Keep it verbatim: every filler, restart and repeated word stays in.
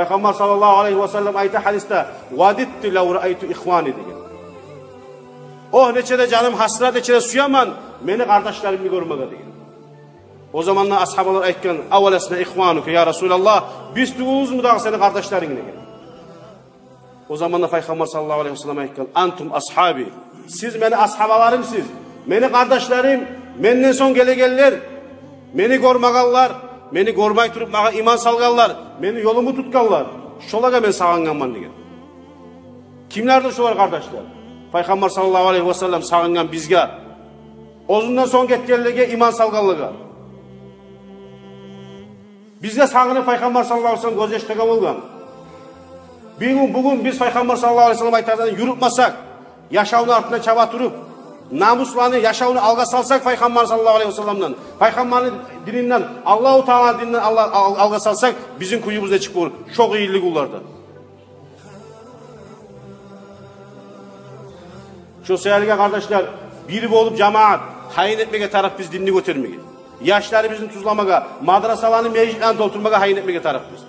Пайхаммар саллаллагьу алайгьи васаллам айта гьадисде: «Вадидту лав раайту ихвани», – деген. «О, нече де жаным гьасирет, нече де сюемен мени къардашларымны гёрмеге», – деген. О заманда асгьабалар айтгъан: «Аваласна ихванука, я Расулаллагь, биз тюгюлбюзмю дагъы сени къардашларынг?» – деген. О заманда Пайхаммар саллаллагьу алайгьи васаллам айтгъан: «Антум асгьаби, сиз мени асгьабаларымсыз, мени къардашларым, менден сонг гелегенлер, мени гёрмегенлер, мени гёрмей туруп магъа иман салгъанлар, мени ёлуму тутгъанлар, шолагъа мен сагъынгъанман», – деген. Кимлердир шолар, къардашлар? Пайхаммар саллаллагьу алайгьи васаллам сагъынгъан бизге, оьзюнден сонг гетгенлеге, иман салгъанлагъа. Бизге сагъынып Пайхаммар саллаллагьу алайгьи васаллам гёзьяш тёгюп болгъан. Бугюн, бугюн биз Пайхаммар саллаллагьу алайгьи васаллам айтагъанны юрютмесек, яшавну артына чаба туруп, намусланы, яшавну алгъа салсакъ Пайхаммар саллаллагьу алайгьи васалламдан, Пайхаммарны дининден, Аллагьу Тааланы дининден ал-, ал-, алгъа салсакъ, бизин кююбюз нечик болур? Шо къыйынлы гюнлерде. Шо саялы, къардашлар, бир болуп, жамаат, гьайын этмеге тарыкъ биз динни гётермеге. Яшларыбызны тюзлемеге, мадрасаланы, межитлени толтурмагъа гьайын этмеге тарыкъ биз.